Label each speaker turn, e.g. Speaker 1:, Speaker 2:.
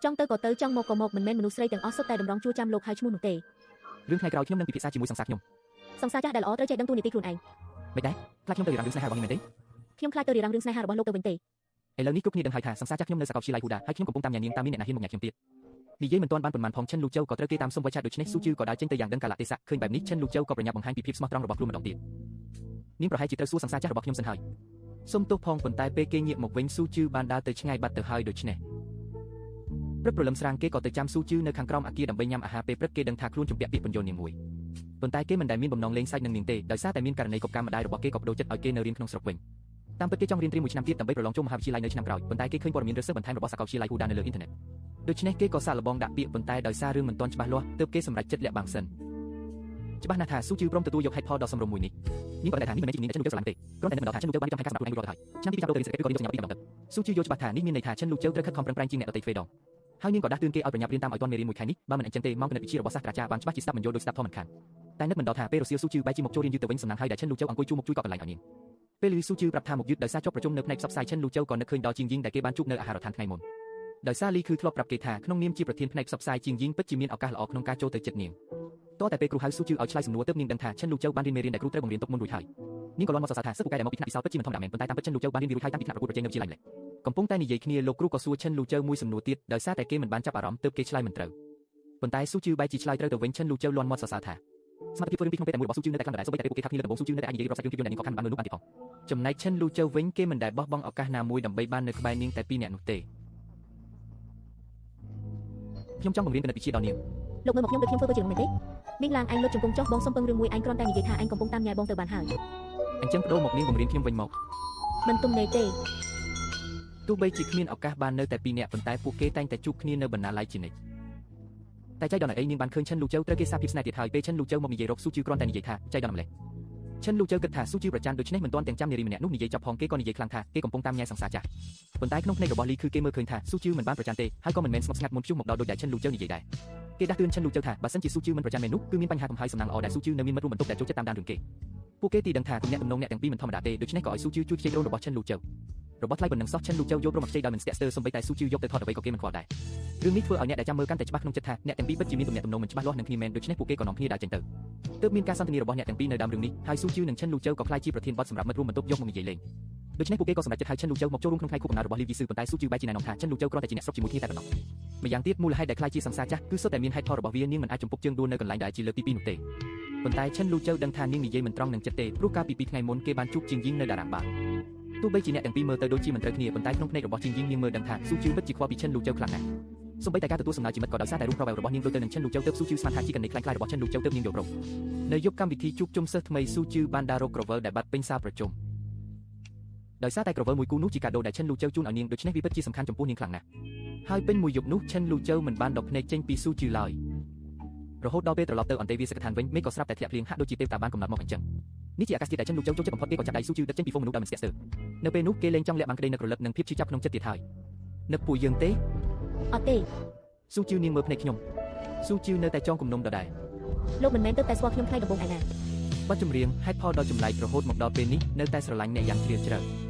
Speaker 1: ចង់ទៅក៏ទៅចង់មកក៏មកមិនមែនមនុស្សស្រីទាំងអស់សុទ្ធតែតម្រង់ជួរចាំលោកហៅឈ្មោះនោះទេ
Speaker 2: រឿងថ្ងៃក្រោយខ្ញុំនឹងពិភាក្សាជាមួយសង្សារខ្ញុំ
Speaker 1: សង្សារចាស់ដែលល្អត្រូវចេះដឹងតួនាទីខ្លួនឯង
Speaker 2: មិនដែរខ្លាចខ្ញុំទៅរៀបរឿងស្នេហារបស់នាងមែនទេ
Speaker 1: ខ្ញុំខ្លាចទៅរៀបរឿងស្នេហារបស់លោកទៅវិញទេ
Speaker 2: ឥឡូវនេះគ្រប់គ្នាដឹងហើយថាសង្សារចាស់ខ្ញុំនៅសាកលវិទ្យាល័យហ៊ូដាហើយខ្ញុំកំពុងតាមញ៉ានាងតាមមានអ្នកណាហ៊ានមកញ៉ាខ្ញុំទៀតនិយាយមិនទាន់បានប៉ុន្មានផងឈិនលូជៅក៏ត្រូវគេតាមសុំវេឆាដូច្នេះស៊ូជឺក៏ដើរចេញទៅយ៉ាងដឹងកាលៈទេសៈឃើញបែបនេះឈិនលូជៅក៏ប្រញាប់បង្ហាញពីភាពស្មោះត្រង់របស់ខ្លួនម្ដងទៀតនាងប្រហែលជាត្រូវសួរសង្សារចាស់របស់ខ្ញុំសិនហើយសុំទោសផងប៉ុន្តែពេលគេងាកមកវិញស៊ូជឺបានដើរទៅឆ្ងាយបាត់ទៅហើយដូច្នេះព្រឹកព្រលឹមស្រាងគេក៏ទៅចាំស៊ូជឺនៅខាងក្រោមអាគារដើម្បីញ៉ាំអាហារពេលព្រឹកគេដឹងថាខ្លួនជំពាក់ពាក្យពន្យល់នាងមួយប៉ុន្តែគេមិនដែលមានបំណងលេងសើចនឹងនាងទេដោយសារតែមានករណីកបកម្មម្ដាយរបស់គេក៏បដូរចិត្តឲ្យគេនៅរៀនក្នុងស្រុកវិញតាមពិតគេចង់រៀនត្រៀមមួយឆ្នាំទៀតដើម្បីប្រឡងចូលមហាវិទ្យាល័យនៅឆ្នាំក្រោយប៉ុន្តែគេឃើញព័ត៌មានរើសសិស្សបន្ថែមរបស់សាកលវិទ្យាល័យហ៊ូដានៅលើអ៊ីនធឺណិតដូច្នេះគេក៏សាកល្បងដាក់ពាក្យប៉ុន្តែដោយសាររឿងមិនទាន់ច្បាស់លាស់ទើបគេសម្រេចចិត្តលាក់បាំងសិនច្បាស់ណាស់ថាស៊ូជឺព្រមទទួលយកហេតុផលដ៏សមរម្យមួយនេះនាងក៏តែថានេះមិនមែនជាជំនាញដែលឈិនលូជើស្រឡាញ់ទេគ្រាន់តែនឹកមិនដល់ថាឈិនលូជើបានរៀបចំផែនការសម្រាប់ខ្លួនឯងរួចរាល់ទៅហើយឆ្នាំទី2ចាប់ទៅរៀនសេដ្ឋកិច្ចឬក៏រៀនសញ្ញាបត្រពីម្ដងទៅស៊ូជឺយល់ច្បាស់ថានេះមានន័យថាឈិនលូជើត្រូវខិតខំប្រឹងប្រែងជាងអ្នកដទៃទ្វេដងហើយនាងក៏ដាស់តឿនគេឲ្យប្រញាប់រៀនតាមឲ្យទាន់មេរៀនមួយខែនេះបើមិនអញ្ចឹងទេម៉ោងគណិតវិទ្យារបស់សាស្ត្រាចារ្យបានច្បាស់ជាស្ដាប់មិនយល់ដោយស្ដាប់ធម៌មិនខានតែនឹកមិនដល់ថាពេលរសៀលស៊ូជឺបែរជាមកចូលរៀនយឺតទៅវិញសំណាងហើយដែលឈិនលូជើអង្គុយជួមុខជួយកកន្លែងឲ្យនាងពេលឮស៊ូជឺប្រាប់ថាមកយឺតដោយសារជាប់ប្រជុំនៅផ្នែកផ្សព្វផ្សាយឈិនលូជើក៏នឹកឃើញដល់ជាងយីងដែលគេបានជួបនៅអាហារដ្ឋានថ្ងៃមុនដោយសារលីគឺធ្លាប់ប្រាប់គេថាក្នុងនាមជាប្រធានផ្នែកផ្សព្វផ្សាយជាងយីងពិតជាមានឱកាសល្អក្នុងការចូលទៅចិត្តនាងតតែពេលគ្រូហៅស៊ូជឺឲ្យឆ្លើយសំណួរទើបនាងដឹងថាឈិនលូជើបានរៀនមេរៀនដែលគ្រូត្រូវបង្រៀនទុកមុនរួចហើយនាងក៏លាន់មកសរសើរថាសិស្សពូកែដែលមកពីថ្នាក់ពិសោធន៍ពិតជាមិនធម្មតាមែនប៉ុន្តែតាមពិតឈិនលូជើបានរៀនវារួចហើយតាំងពីថ្នាក់ប្រកួតប្រជែងនៅវិទ្យាល័យម្លេះកំពុងតែនិយាយគ្នាលោកគ្រូក៏សួរឈិនលូជើមួយសំណួរទៀតដោយសារតែគេមិនបានចាប់អារម្មណ៍ទើបគេឆ្លើយមិនត្រូវប៉ុន្តែស៊ូជឺបែរជាឆ្លើយត្រូវទៅវិញឈិនលូជើលាន់មាត់សរសើរថាសមត្ថភាពធ្វើរឿងពីក្នុងពេលតែមួយរបស់ស៊ូជឺនៅតែខ្លាំងដដែលសូម្បីតែពេលពួកគេថាគ្នាលើដំបូងស៊ូជឺនៅតែអាចនិយាយរាប់សាច់រឿងភាពយន្តដែលនាងខកខានមិនបានមើលនោះបានទៀតផងចំណែកឈិនលូជើវិញគេមិនដែលបោះបង់ឱកាសណាមួយដើម្បីបាននៅក្បែរនាងតែពីរនាក់នោះទេខ្ញុំចង់បង្រៀនគណិតវិទ្យាដល់នាង
Speaker 1: លោកមើលមកខ្ញុំដូចខ្ញុំធ្វើទៅជារឿងមែនទេមីងឡាងឯងលុតជង្គង់ចុះបងសុំពឹងរឿងមួយឯងគ្រាន់តែនិយាយថាឯងកំពុងតាមញ៉ែបងទៅបានហើយ
Speaker 2: អញ្ចឹងបដូរមកនាងបង្រៀនខ្ញុំវិញមក
Speaker 1: មិនទំនេរទេ
Speaker 2: ទោះបីជាគ្មានឱកាសបាននៅតែពីរនាក់ប៉ុន្តែពួកគេតែងតែជួបគ្នានៅបណ្ណាល័យជានិច្ចតែចៃដន្យអីនាងបានឃើញឈិនលូជើត្រូវគេសាបភាពស្នេហ៍ទៀតហើយពេលឈិនលូជើមកនិយាយរកស៊ូជឺគ្រាន់តែនិយាយថាចៃដន្យម្លេះឈិនលូជើគិតថាស៊ូជឺប្រច័នដូច្នេះមិនទាន់ទាំងចាំនារីម្នាក់នោះនិយាយចប់ផងគេក៏និយាយខ្លាំងថាគេកំពុងតាមញ៉ែសង្សារចាស់ប៉ុន្តែក្នុងភ្នែករបស់លីគឺគេមើលឃើញថាស៊ូជឺមិនបានប្រច័នទេហើយក៏មិនមែនស្ងប់ស្ងាត់មុនព្យុះមកដល់ដូចដែលឈិនលូជើនិយាយដែរគេដាស់តឿនឈិនលូជើថាបើសិនជាស៊ូជឺមិនប្រច័នមែននោះគឺមានបញ្ហាកំហើយសំណាងល្អដែលស៊ូជឺនៅមានមិត្តរួមបន្ទប់ដែលចូលចិត្តតាមដានរឿងគេពួកគេទីដឹងថាទំនាក់ទំនងអ្នកទាំងពីរមិនធម្មតាទេដូច្នេះក៏ឲ្យស៊ូជឺជួយខ្ចីដ្រូនរបស់ឈិនលូជើរបស់ថ្លៃប៉ុណ្ណឹងសោះឈិនលូជើយល់ព្រមមកខ្ចីដោយមិនស្ទាក់ស្ទើរសូម្បីតែស៊ូជឺយកទៅថតអ្វីក៏គេមិនខ្វល់ដែររឿងនេះធ្វើឲ្យអ្នកដែលចាំមើលកាន់តែច្បាស់ក្នុងចិត្តថាអ្នកទាំងពីរពិតជាមានទំនាក់ទំនងមិនច្បាស់លាស់នឹងគ្នាមែនដូច្នេះពួកគេក៏នាំគ្នាដើរចេញទៅទើបមានការសន្ទនារបស់អ្នកទាំងពីរនៅដើមរឿងនេះហើយស៊ូជឺនិងឈិនលូជើក៏ក្លាយជាប្រធានបទសម្រាប់មិត្តរួមបន្ទប់យកមកនិយាយលេងដូច្នេះពួកគេក៏សម្រេចចិត្តហៅឈិនលូជើមកចូលរួមក្នុងថ្ងៃខួបកំណើតរបស់លីវយីស៊ឺប៉ុន្តែស៊ូជឺបែរជាណែនាំថាឈិនលូជើគ្រាន់តែជាអ្នកស្រុកជាមួយគ្នាតែប៉ុណ្ណោះម្យ៉ាងទៀតមូលហេតុដែលក្លាយជាសង្សារចាស់គឺសុទ្ធតែមានហេតុផលរបស់វានាងមិនអាចជំពប់ជើងដួលនៅកន្លែងដែលជាលើកទី2នោះទេប៉ុន្តែឈិនលូជើដឹងថានាងនិយាយមិនត្រង់នឹងចិត្តទេព្រោះកាលពី2ថ្ងៃមុនគេបានជួបជាងយីងនៅតារាងបាល់ទោះបីជាអ្នកទាំងពីរមើលទៅដូចជាមិនត្រូវគ្នាប៉ុន្តែក្នុងភ្នែករបស់ជាងយីងនាងមើលដឹងថាស៊ូជឺពិតជាខ្វល់ពីឈិនលូជើខ្លាំងណាស់សូម្បីតែការទទួលសំណើជាមិត្តក៏ដោយសារតែរូបប្រវែរបស់នាងដូចទៅនឹងឈិនលូជើទើបស៊ូជឺស្មានថាជាកណិតខ្លាំងៗរបស់ឈិនលូជើទើបនាងយល់ព្រមនៅយប់កម្មវិធីជួបជុំសិស្សថ្មីស៊ូជឺបានដើររកក្រវិលដែលបាត់ពេញសាលប្រជុំដោយសារតែក្រវិលមួយគូនោះជាកាដូដែលឈិនលូជើជូនឲ្យនាងដូច្នេះវាពិតជាសំខាន់ចំពោះនាងខ្លាំងណាស់ហើយពេញមួយយប់នោះឈិនលូជើមិនបានដកភ្នែកចេញពីស៊ូជឺឡើយរហូតដល់ពេលត្រឡប់ទៅអន្តេវាសកឋានវិញមេឃក៏ស្រាប់តែធ្លាក់ភ្លៀងហាក់ដូចជាទេវតាបានកំណត់មកអញ្ចឹងនេះជាអាកាសធាតុដែលឈិនលូជើចូលចិត្តបំផុតគេក៏ចាប់ដៃស៊ូជឺដឹកចេញពីហ្វូងមនុស្សដោយមិនស្ទាក់ស្ទើរនៅពេលនោះគេលែងចង់លាក់បាំងក្តីនឹករលឹកនិងភាពឈឺចាប់ក្នុងចិត្តទៀតហើយនឹកពួកយើងទេ
Speaker 1: អត់ទេ
Speaker 2: ស៊ូជឺនាងមើលភ្នែកខ្ញុំស៊ូជឺនៅតែចងគំនុំដដែល
Speaker 1: លោកមិនមែនទៅតែស្គាល់ខ្ញុំថ្ងៃដំបូងឯណា
Speaker 2: បទចម្រៀងហេតុផលដ៏ចម្លែករហូតមកដល់ពេលនេះនៅតែស្រឡាញ់អ្នកយ៉ាងជ្រាលជ្រៅ។